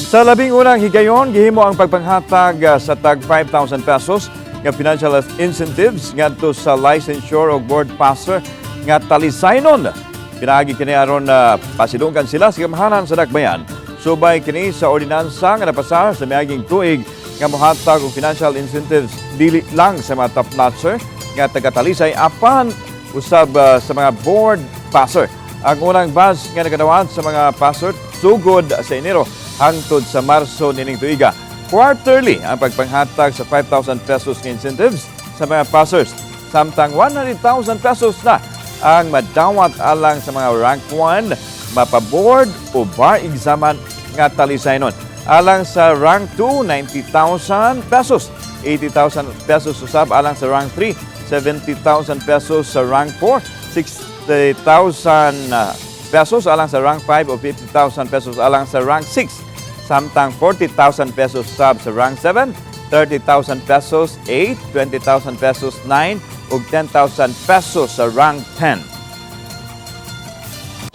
Sa labing unang higayon, gihimo ang pagpanghatag sa tag 5,000 pesos nga financial incentives ngadto sa licensure o board passer nga talisaynon. Pinaagi kini aron na pasidunggan sila sa gamhanan sa dakbayan. Subay kini sa ordinansa nga napasar sa miaging tuig nga mohatag og financial incentives dili lang sa mga top notcher nga taga-Talisay apan usab sa mga board passer. Ang unang batch nga nakadawat sa mga passer sugod sa Enero hangtod sa Marso nining tuiga. Quarterly ang pagpanghatag sa 5,000 pesos nga incentives sa mga passers. Samtang 100,000 pesos na ang madawat alang sa mga rank 1, mapaboard o bar examan nga talisaynon. Alang sa rank 2, 90,000 pesos. 80,000 pesos usab alang sa rank 3, 70,000 pesos sa rank 4, 60,000 pesos alang sa rank 5 o 50,000 pesos alang sa rank 6. Samtang 40,000 pesos sab sa rank 7, 30,000 pesos 8, 20,000 pesos 9 ug 10,000 pesos sa rank 10.